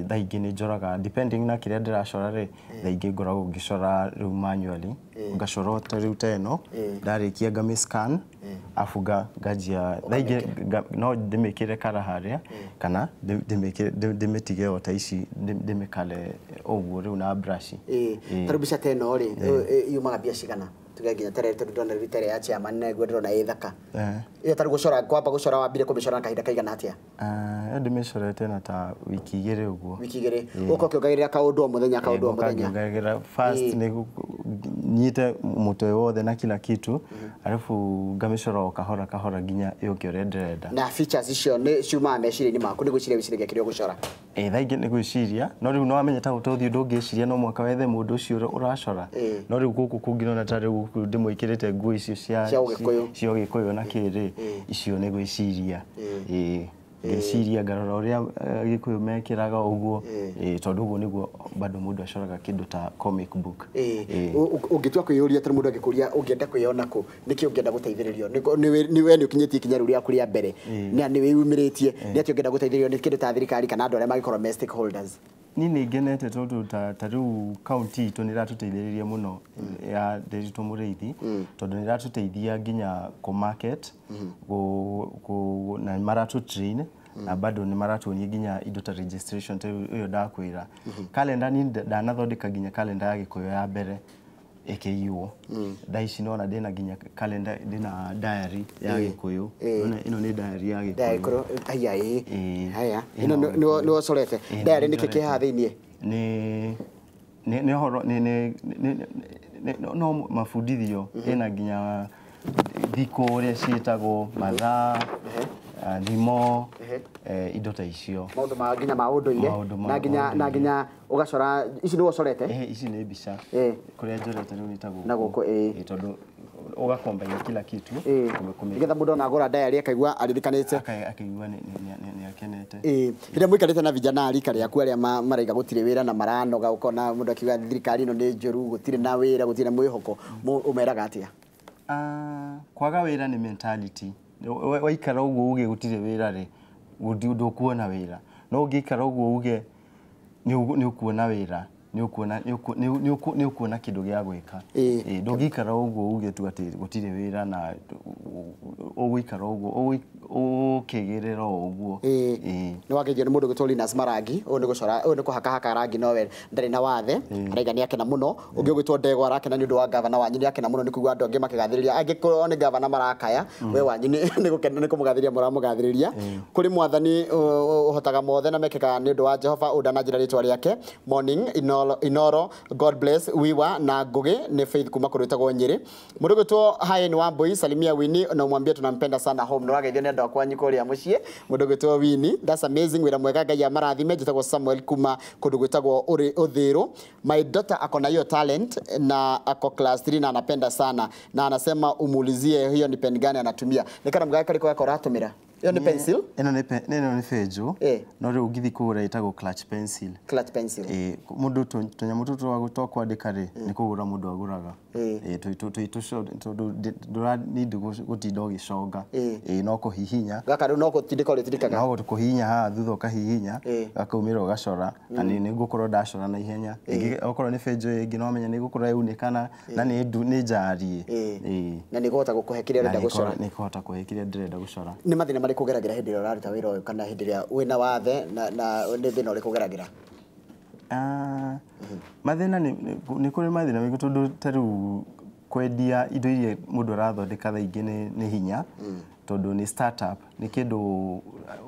thaa ingĩ nĩ njoraga depending na kĩrĩa ndĩracora rĩ, thaa ingĩ ngoragwo ngĩcora rĩu manually, ngacora ta rĩu ta ĩno, ndarĩkia ngamĩ scan, Afu ngajia thaingĩ no ndĩmĩkĩre kara harĩa kana ndĩmĩtige o ta ici ndĩmĩkale ũguo rĩu na brush. Ta rĩu mbica ta ĩno rĩ yumaga mbia cigana? Tuge nginya terere tondũ ndona rĩu terere ya chairman na ĩguo ndĩrona ĩ thaka. Ĩyo ta rĩu gũcora kwamba gũcora wambire kũmĩcora na kahinda kaigana atĩa? Ĩyo ndĩmĩcorete na ta wiki igĩrĩ ũguo. Wiki igĩrĩ. Ũka ũkĩongagĩrĩra kaũndũ o mũthenya kaũndũ o mũthenya. Ngĩongagĩrĩra first nĩ nyite mũtwe wothe na kila kitu alafu ngamĩcora o kahora kahora nginya yũke ũrĩa ndĩrenda. Na features icio nĩ ciumaga meciria-inĩ maku nĩ gwĩciria wĩciragia kĩrĩa ũgũcora? Thaa ingĩ nĩ gwĩciria no rĩu nĩwamenya ta ũthiũ ndũngĩciria no mũhaka wethe mũndũ ũcio ũracora. No rĩu gũkũ kũngĩ nona ta rĩu ndĩmwĩkĩrĩte nguo icio cia ũgĩkũyũ na kĩrĩ icio nĩ gwĩciria. Ngeciria ngarora ũrĩa Gĩkũyũ mekĩraga ũguo tondũ ũguo nĩguo bado mũndũ acoraga kĩndũ ta comic book. Ũngĩtua kwĩyũria tondũ mũndũ angĩkũria ũngĩenda kwĩyona kũ nĩkĩ ũngĩenda gũteithĩrĩrio nĩ we nĩ ũkinyĩtie ikinya rĩu rĩaku rĩa mbere na nĩ wĩyumĩrĩtie nĩ atĩa ũngĩenda gũteithĩrĩrio nĩ kĩndũ ta thirikari kana andũ arĩa mangĩkorwo me stakeholders? Niĩ nĩ ngenete tondũ ta rĩu kaunti itũ nĩ ĩratũteithĩrĩria mũno ya Ndiritu Mũrĩithi tondũ nĩ ĩratũteithia nginya kũ market na maratũ train na bado nĩ maratuonia nginya indo ta registration ta ĩyo ndakwĩra. Kalenda niĩ ndanathondeka nginya kalenda ya Gĩkũyũ ya mbere ĩkĩiywo. Thaa ici nona ndĩna nginya kalenda ndĩna diary ya Gĩkũyũ. Ĩno nĩ diary ya Gĩkũyũ. Haya ĩ. Haya. Ĩno nĩ ũcorete. Diary nĩkĩ kĩ haha thĩiniĩ? Nĩ ũhoro nĩ no mabundithio ĩna nginya thikũ ũrĩa ciĩtagwo mathaa thimo indo ta icio. Maũndũ ma nginya ma ũndũire na nginya ũgacora ici nĩ ũcorete? Ici nĩ mbica kũrĩa njorete rĩu nĩ ta gũkũ. Na gũkũ ĩ. Tondũ ũgakombaina kila kitu nĩgetha mũndũ ona agũra diary akaigua aririkanĩte akaigua nĩ akenete. Rĩrĩa mũikarĩte na vijana a rika rĩaku arĩa maraiga gũtirĩ wĩra na maranoga ũkona mũndũ akiuga thirikari ĩno nĩ njũru gũtirĩ na wĩra gũtirĩ na mwĩhoko ũmeraga atĩa? Kwaga wĩra nĩ mentality. Waikara ũguo uge gũtirĩ wĩra rĩ ndũkuona wĩra no ũngĩikara ũguo uge nĩ ũkuona wĩra nĩ ũkuona kĩndũ gĩa gwĩka. Ndũngĩikara ũguo uge tu atĩ gũtirĩ wĩra na ũgũikara ũguo ũkĩgĩrĩra o ũguo. Nĩ wageithio nĩ mũndũ ũgwĩtwo Linus Marangi ũyũ nĩ gũcora ũyũ nĩ kũhakahaka rangi nowe ndarĩ na wathe araiga nĩ akena mũno. Ũngĩ ũgwĩtwo Ndegwa arakena nĩ ũndũ wa gavana wanyu nĩ akena mũno nĩ kũigua andũ angĩ makĩgathĩrĩria angĩkorwo nĩ gavana marakaya we wanyu nĩ gũkena nĩ kũmũgathĩrĩria mũramũgathĩrĩria. Kũrĩ mwathani ũhotaga mothe na mekĩkaga nĩ ũndũ wa Jehova ũũ ndananjĩra rĩtwa rĩake. Morning Inoro God bless Wiwa na Ngugi nĩ Faith kuma kũndũ gwĩtagwo Nyĩrĩ. Mũndũ ũgwĩtwo Hayen Wambui salimia Winnie na umwambie tunampenda sana home. Nĩ wageithio nĩ andũ akwa kũrĩa mũciĩ. Mũndũ ũgwĩtwo Winnie that's amazing wĩra mwega Ngai amarathime. Njĩtagwo Samuel kuma kũndũ gwĩtagwo Ũthĩrũ. My daughter ako na hiyo talent na ako class 3 na anapenda sana na anasema umuulizie hiyo ni pen gani anatumia. Nĩ kana mũgaka karĩkũ gako ũratũmĩra? Ĩyo nĩ pencil? Ĩno nĩ benjũ no rĩu ũngĩthiĩ kũgũra ĩtagwo clutch pencil. Clutch pencil. Mũndũ tũnyamũ tũtũ twa kwandĩka rĩ nĩ kũgũra mũndũ agũraga. Tondũ ndũranindi gũtinda ũgĩconga. No kũhihinya. Gaka rĩu no gũtindĩka ũrĩtindĩkaga. No kũhihinya haha thutha ũkahihinya gakaumĩra ũgacora na nĩ ngũkorwo ndacora na ihenya. Okorwo nĩ benjũ ĩngĩ no wamenya nĩ gũkorwo yaunĩkana na nĩ njariĩ. Na nĩ ĩkũhota gũkũhe kĩrĩa ũrenda gũcora. Nĩ ĩkũhota kũhe kĩrĩa ndĩrenda gũcora. Nĩ mathĩna marĩkũ ũgeragĩra hĩndĩ ĩrĩa ũraruta wĩra ũyũ kana hĩndĩ ĩrĩa wĩna wathe na nĩ thĩna ũrĩkũ ũgeragĩra? Mathĩna nĩ kũrĩ mathĩna maingĩ tondũ ta rĩu kwendia indo iria mũndũ arathondeka thaa ingĩ nĩ hinya tondũ nĩ startup nĩ kĩndũ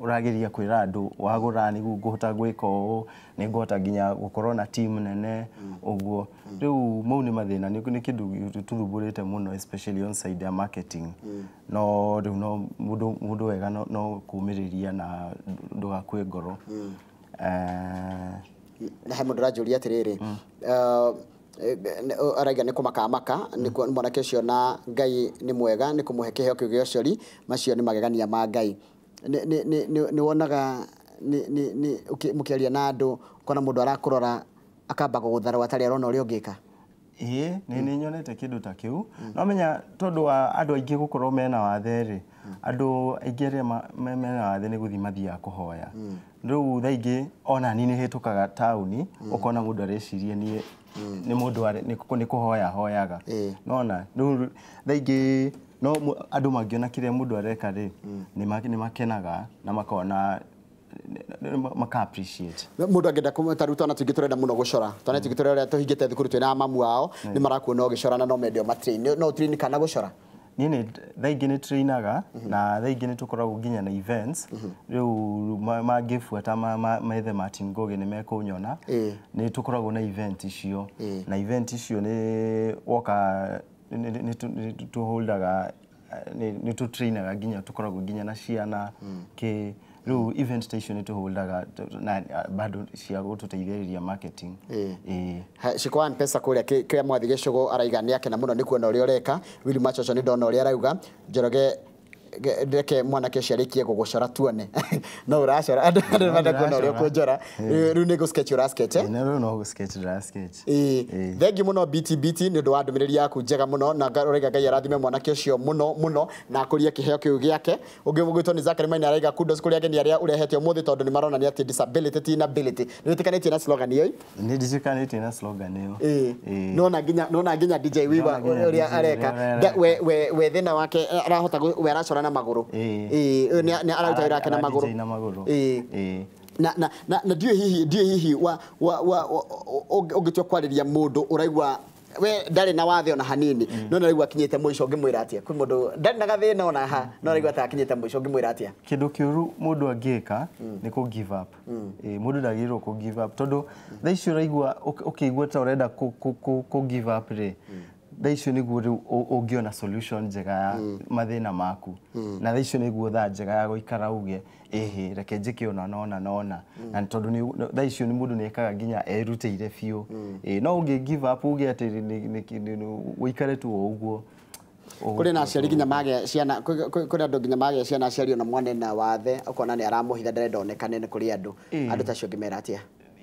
ũrageria kwĩra andũ wagũra nĩguo ngũhota gwĩka ũũ nĩ ngũhota nginya gũkorwo na team nene ũguo. Rĩu mau nĩ mathĩna nĩ kĩndũ tũthumbũrĩte mũno especially on side ya marketing no rĩu no mũndũ wega no kũũmĩrĩria na ndũgakue ngoro. Na he mũndũ ũranjũria atĩrĩrĩ araiga nĩ kũmakamaka nĩ mwanake ũcio na Ngai nĩ mwega nĩ kũmũhe kĩheo kĩu gĩa ũcori macio nĩ magegania ma Ngai. Nĩ wonaga mũkĩaria na andũ ũkona mũndũ arakũrora akamba gũgũtharwo atarĩ arona ũrĩa ũngĩka? Ĩĩ nĩ nyonete kĩndũ ta kĩu no menya tondũ wa andũ aingĩ gũkorwo mena wathe rĩ Andũ aingĩ arĩa mena wathe nĩ gũthiĩ mathiaga kũhoya. Rĩu thaa ingĩ ona niĩ nĩ hĩtũkaga taũni ũkona mũndũ areciria niĩ nĩ mũndũ nĩ kũhoya hoyaga. Nona rĩu thaa ingĩ no andũ mangĩona kĩrĩa mũndũ areka rĩ nĩ makenaga na makona maka appreciate. Mũndũ angĩenda ta rĩu twana tũingĩ tũrenda mũno gũcora. Twana tũingĩ tũrĩa tũhingĩte thukuru twĩna mamu ao nĩ marakuona ũgĩcora na no mende o matrain. No ũtrain kana gũcora? Niĩ nĩ thaa ingĩ nĩ trainaga na thaa ingĩ nĩ tũkoragwo nginya na events. Rĩu mangĩbuata methe Martin Ngugi nĩ mekũnyona. Nĩ tũkoragwo na event icio. Na event icio nĩ woka nĩ tũholdaga nĩ tũtrainaga nginya tũkoragwo nginya na ciana kĩ rĩu event ta icio nĩ tũholdaga na bado cia gũtũteithĩrĩria marketing. Ciko Mpesa kũrĩa kĩrĩa mwathi gĩcũgũ araiga nĩ akena mũno nĩ kuona ũrĩa ũreka. Willy Machocho nĩ ndona ũrĩa arauga. Njoroge reke mwanake ũcio arĩkie gũgũcora tuone. No ũracora andũ marenda kuona ũrĩa ũkũnjora. Rĩu nĩ gũ-sketch ũra sketch? Rĩu no gũ-sketch ndĩra sketch. Thengiũ mũno BTBT nĩ ũndũ wa ndũmĩrĩri yaku njega mũno na ũraiga Ngai arathime mwanake ũcio mũno mũno na akũrie kĩheo kĩu gĩake. Ũngĩ ũgwĩtwo nĩ Zachary Maina araiga kudos kũrĩ ageni arĩa ũrehete ũmũthĩ tondũ nĩ maronania atĩ disability ti inability. Nĩ wĩtĩkanĩtie na slogan ĩyo? Nĩ ndĩtĩkanĩtie na slogan ĩyo. Nona nginya DJ Wiwa ũrĩa areka we thĩna wake arahota we aracora na magũrũ. Nĩ araruta wĩra wake na magũrũ. Na na na ndiũĩ hihi wa ũngĩtua kwarĩria mũndũ ũraigua we ndarĩ na wathe ona hanini no nĩraigua akinyĩte mũico ũngĩmwĩra atĩa? Kwĩ mũndũ ndarĩ na gathĩna ona ha no araigua ta akinyĩte mũico ũngĩmwĩra atĩa? Kĩndũ kĩũru mũndũ angĩka nĩ kũ give up. Mũndũ ndagĩrĩirwo kũ give up tondũ thaa icio ũraigua ũkĩigua ta ũrenda kũ give up rĩ thaa icio nĩguo rĩu ũngĩona solution njega ya mathĩna maku na thaa icio nĩguo thaa njega ya gũikara uge ĩhĩ reke njĩke ũna na ũna na ũna na tondũ thaa icio nĩ mũndũ nĩekaga nginya erutĩire biũ. No ũngĩ give up uge atĩ ũikare tu o ũguo. Kũrĩ na aciari nginya magĩa ciana, kũrĩ andũ nginya magĩa ciana aciari ona mwana ena wathe ũkona nĩ aramũhitha ndarenda onekane nĩ kũrĩ andũ. Andũ ta acio ũngĩmera atĩa?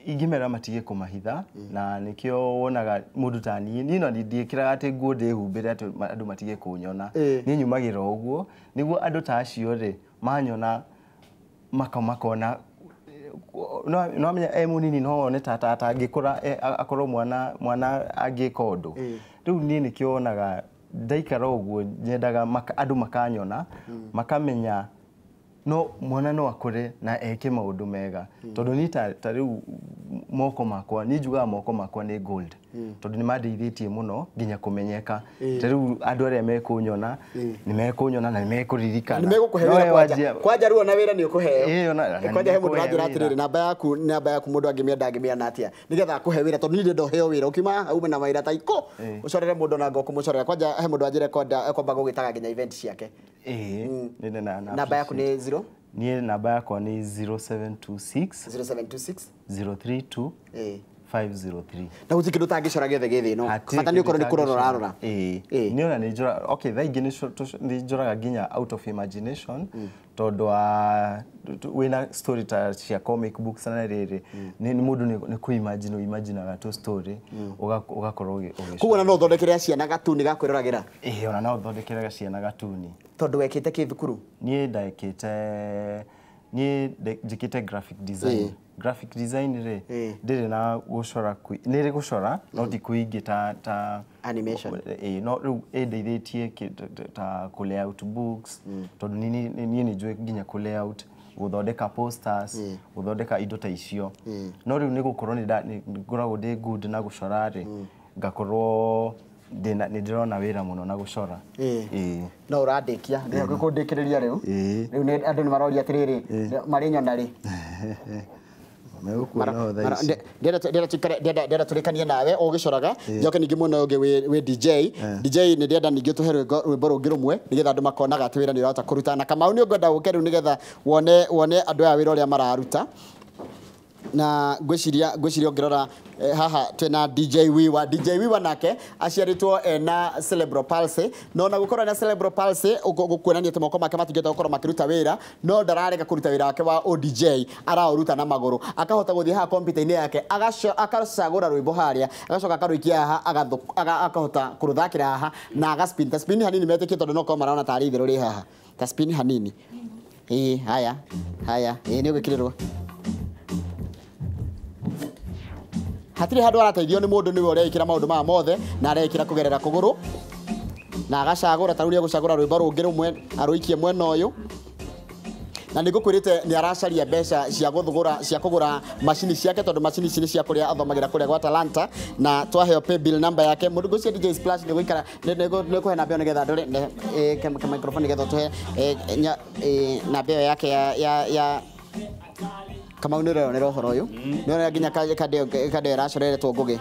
Ingĩmera matige kũmahitha na nĩkĩo wonaga mũndũ ta niĩ niĩ no ndiĩkĩraga atĩ nguo ndĩhumbĩre atĩ andũ matige kũnyona. Niĩ nyumagĩra ũguo nĩguo andũ ta acio rĩ manyona makona no amenya e mũnini no one ta atangĩkũra akorwo mwana angĩka ũndũ. Rĩu niĩ nĩkĩo wonaga ndaikara ũguo nyendaga andũ makanyona makamenya no mwana no akũre na eke maũndũ mega tondũ niĩ ta rĩu moko makwa niĩ njugaga moko makwa nĩ gold tondũ nĩ mandeithĩtie mũno nginya kũmenyeka. Ta rĩu andũ arĩa mekũnyona nĩ mekũnyona na nĩ mekũririkana. Nĩ megũkũhe wĩra kwanja. Kwanja rĩu ona wĩra nĩ ũkũheo. Kwanja he mũndũ ũranjĩra atĩrĩrĩ namba yaku mũndũ angĩmĩenda angĩmĩona atĩa nĩgetha akũhe wĩra tondũ niĩ ndĩrenda ũheo wĩra ũkiuma haha ume na mawĩra ta ikũ ũcorere mũndũ ona anga ũkũmũcorera. Kwanja he mũndũ anjĩra ekwamba gũgĩtaga nginya event ciake. Namba yaku nĩ 0? Niĩ namba yakwa nĩ 0726 0726 032 503. Na gũtirĩ kĩndũ ũtangĩcora gĩothe gĩ thĩ ĩno. Bata nĩ ũkorwo nĩ kũrora ũrarora. Niĩ ona nĩ njoraga, okay thaa ingĩ nĩ njoraga nginya out of imagination tondũ wa wĩna story ta cia comic books na rĩrĩ nĩ mũndũ nĩ kũ imagine ũimaginaga tũ story ũgakorwo ũgĩcora. Koguo ona no ũthondekere ciana gatuni ga kwĩroragĩra? Ĩĩ ona no ũthondekere ciana gatuni. Tondũ wekĩte kĩ thukuru? Niĩ ndekĩte niĩ njĩkĩte graphic design. Graphic design rĩ ndĩrĩ na gũcora nĩ rĩ gũcora no ti kũingĩ ta animation. No rĩu ĩndeithĩtie ta kũ layout books tondũ niĩ nĩ njũĩ nginya kũ layout gũthondeka posters gũthondeka indo ta icio. No rĩu nĩ gũkorwo nĩ ngoragwo ndĩ good na gũcora rĩ ngakorwo nĩ ndĩrona wĩra mũno na gũcora. No ũrandĩkia ndĩhakuhĩ kũndĩkĩrĩria rĩu. Rĩu andũ nĩ maroria atĩrĩrĩ marĩnyona rĩ? Ndĩrenda tũrĩkanie nawe o ũgĩcoraga njoke ningĩ mwena ũngĩ wĩ DJ. DJ nĩ ndĩrenda ningĩ tũhe rwĩmbo rũngĩ rũmwe nĩgetha andũ makonaga atĩ wĩra nĩ ũrahota kũruta. Na Kamau nĩ ũngwenda ũke rĩu nĩgetha wone andũ aya wĩra ũrĩa mararuta. Na ngwiciria ngirora haha twina DJ Wiwa. DJ Wiwa nake aciaritwo ena cerebral palsy, no na gukorwo na cerebral palsy gukuonania ati moko make matingĩhota gukorwo makiruta wira, no ndararega kuruta wira wake wa ODJ, araũruta na magũrũ, akahota gũthiĩ haha kompiuta-inĩ yake agacagũra rwĩmbo harĩa, agacoka akarũikia haha, akahota kũrũthakĩra haha na agaspin ta spin hanini metĩkie, tondũ no korwo marona tarĩ itherũ rĩ haha, ta spin hanini. Ĩĩ haya haya, ĩĩ nĩ ũgĩkĩrĩrwo hatirĩ handũ arateithio nĩ mũndũ, nĩwe ũreĩkĩra maũndũ maya mothe na areĩkĩra kũgerera kũgũrũ na agacagũra ta rĩu nĩegũcagũra rwĩmbo rũngĩ rũmwe arũikie mwena ũyũ. Na nĩngũkwĩrĩte nĩ aracaria mbeca cia gũthũgũra cia kũgũra macini ciake, tondũ macini ici nĩ cia kũrĩa athomagĩra kũrĩa gwa Talanta, na twaheo pay bill number yake. Mũndũ ngũcia DJ Splash nĩ gũikara nĩ kũhe namba ĩyo nĩgetha ndore ka microphone nĩgetha ũtũhe namba ĩyo yake ya Kamau. Nĩ ũreonera ũhoro ũyũ, nĩ ũrona nginya kandeo ĩracoreretwo Ngũgĩ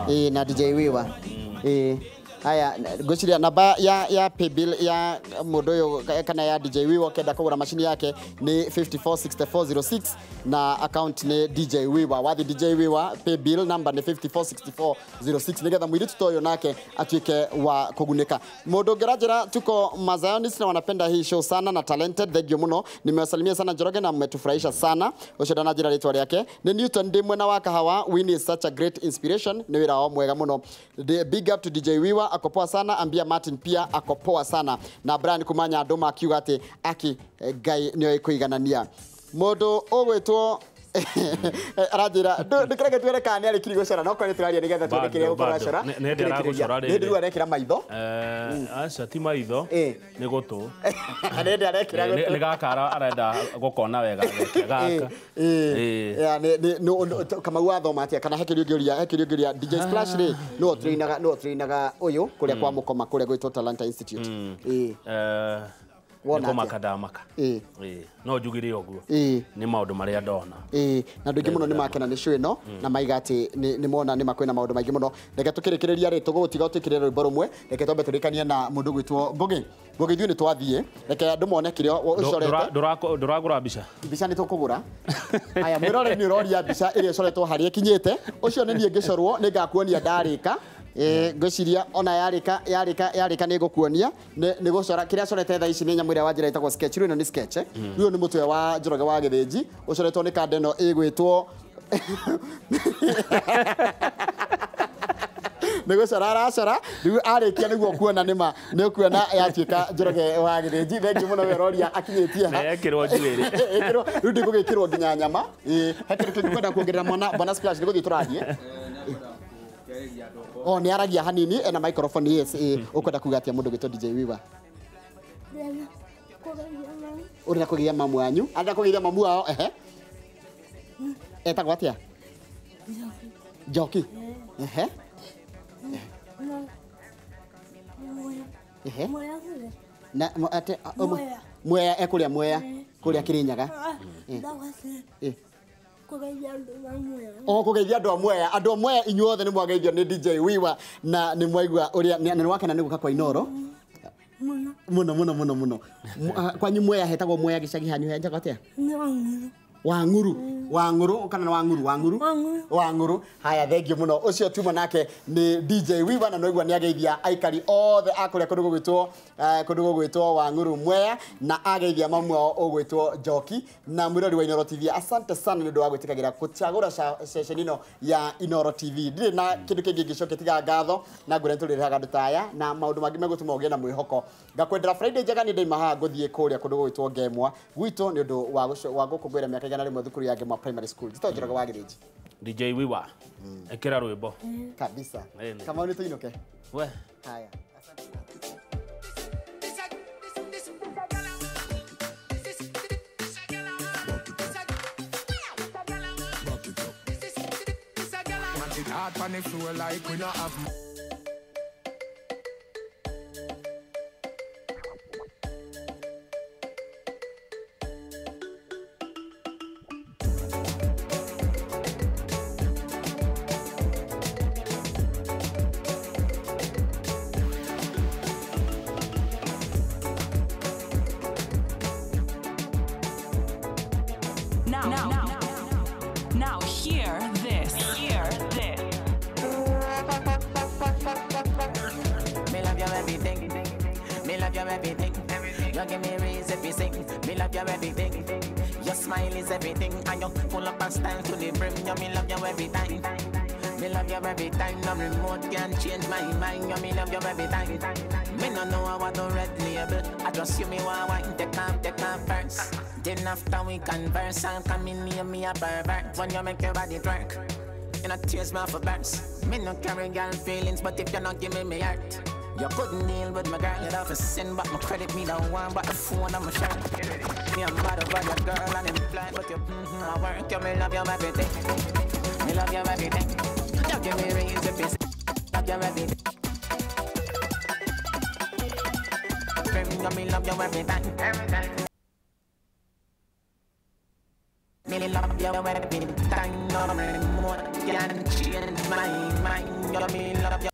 ĩĩ na DJ Wiwa. Ĩĩ haya, ngwĩciria namba ya paybill ya mũndũ ũyũ kana ya DJ Wiwa ũkĩenda kũgũra macini yake nĩ 546406 na account nĩ DJ Wiwa. Wathi DJ Wiwa paybill number nĩ 546406 nĩgetha mũirĩtu ta ũyũ nake atuĩke wa kũgunĩka. Mũndũ ũngĩ tuko Mazionist na wanapenda hii show sana na talented, thank you mũno, nimewasalimia sana Njoroge na mmetufurahisha sana. Ũcio ndananjĩra rĩtwa rĩake nĩ Newton ndĩ mwena wa Kahawa. Winnie is such a great inspiration, nĩ wĩra wao mwega mũno. Big up to DJ Wiwa, ako poa sana. Ambia Martin pia ako poa sana, na Brian kumanya andũ makiuga atĩ aki Ngai nĩoĩ kũiganania. Mũndũ ũgwĩtwo aranjĩra ndĩkĩreke tuone kana nĩ arĩkirie gũcora, no korwo nĩ tũraria nĩgetha tuone kĩrĩa gũkorwo acora. Nĩ hĩndĩ aragũcora rĩrĩ, nĩ ndĩrua arekĩra maitho. Aca ti maitho, nĩ gũtũ. Nĩ hĩndĩ arekĩra gũtũ, nĩ gaka arenda gũkona wega gaka. Kamau wathoma atĩa kana he kĩũria ũngĩũria, he kĩũria ũngĩũria DJ Splash rĩ nĩwe ũtrainaga ũyũ kũrĩa kwa Mũkoma kũrĩa gwĩtwo Talanta Institute. Wona kũmaka ndamaka. No njugire ũguo nĩ maũndũ marĩa ndona. Na andũ aingĩ mũno nĩ makena nĩ show ĩno na maiga atĩ nĩ mona nĩ makwĩna maũndũ maingĩ mũno. Reke tũkĩrĩkĩrĩria rĩ tũgũtiga tũkĩrĩre rwĩmbo rũmwe, reke twambe tũrĩkanie na mũndũ ũgwĩtwo Ngũgĩ. Ngũgĩ ithuĩ nĩ twathiĩ, reke andũ mone kĩrĩa ũcorete. Ndũragũra mbica? Mbica nĩ tũkũgũra. Aya mwĩrore nĩ ũroria mbica ĩrĩa ĩcoretwo harĩa ĩkinyĩte. Ũcio nĩ niĩ ngĩcorwo, nĩ ngakuonia ndarĩka. Ngwĩciria ona yarĩka nĩ ngũkuonia nĩ gũcora kĩrĩa acorete thaa ici nĩ nyamũ ĩrĩa wanjĩra ĩtagwo sketch. Rĩu ĩno nĩ sketch, rĩu nĩ mũtwe wa Njoroge wa Gĩthĩnji ũcoretwo nĩ kanda ĩno ĩgwĩtwo nĩ gũcora aracora. Rĩu arĩkia nĩguo kuona nĩma nĩ ũkuona yatuĩka Njoroge wa Gĩthĩnji. Thengiũ mũno we ũroria akinyĩtie ha ekĩrwo njuĩrĩ, ĩkĩrwo rĩu ndĩgũgĩkĩrwo nginya nyama. He kĩndũ kĩngĩ kwenda kuongerera mwana bwana Splash nĩ gũthiĩ tũrathiĩ. Oh, nĩ aragia hanini ena microphone. Yes, ũkwenda kuga atĩa mũndũ gwĩtwo DJ Wiwa? Ũrenda kũgeithia mamu wanyu? Arenda kũgeithia mamu wao. Ehe, etagwo atĩa? Njoki. Ehe, ehe, na ate Mwea, ekũrĩa Mwea kũrĩa Kĩrĩnyaga. O kũgeithia andũ a Mwea, andũ a Mwea inyuothe nĩ mwageithio nĩ DJ Wiwa na nĩ mwaigua ũrĩa na nĩ wakena nĩ gũka kwa Inoro mũno mũno mũno mũno. Kwanyu Mwea hetagwo Mwea gĩcagi hanyu hetagwo atĩa? Wang'uru. Wang'uru kana Wang'uru? Wang'uru, Wang'uru. Haya, thengiũ mũno. Ũcio tuma nake nĩ DJ Wiwa na noigua nĩ ageithia aikari othe a kũrĩa kũndũ gũgwĩtwo Wang'uru Mwea na ageithia mamu wao ũgwĩtwo Njoki. Na mwĩrori wa Inoro TV, asante sana nĩ ũndũ wa gwĩtĩkagĩra gũcagũra ceceni ĩno ya Inoro TV. Ndirĩ na kĩndũ kĩngĩ ingĩcokia tiga ngatho na ngwĩra nĩtũrĩrehaga andũ ta aya na maũndũ mangĩ megũtũma ũgĩe na mwĩhoko. Ngakwendera Friday njega, nĩ ndaima haha ngũthiĩ kũrĩa kũndũ gũgwĩtwo Ngemwa gwitũ nĩ ũndũ wa gũkũngũĩra mĩaka 101 thukuru ya Ngemwa Primary School. Njĩtagwo Njoroge wa Gĩthĩnji. DJ Wiwa, ĩkĩra rwĩmbo kabisa. Kamau nĩ tũinũke. We haya. Hard on the floor like we not have. Now. love you everything. You give me reason to sing. Me love you everything. Your smile is everything. And you full up and style to the brim. You me love you every time. Me love you every time. No remote can change my mind. You me love you every time. Me no know I want no red label. I just you me want wine. Take off first. Then after we converse, I'll come in near me a pervert. When you make your body twerk, you know tears me off a burst. Me no carry girl feelings, but if you not give me heart, you couldn't deal with my girl. You'd have to sin, but my credit me don't want, but the phone on my shirt. Me I'm mad over your girl and imply, but you I work. You me love you everything. Me love you everything. You give me reason if you love you everything. You me love you every time. Every time. Me love you every time. No remote can change my mind. You me love you.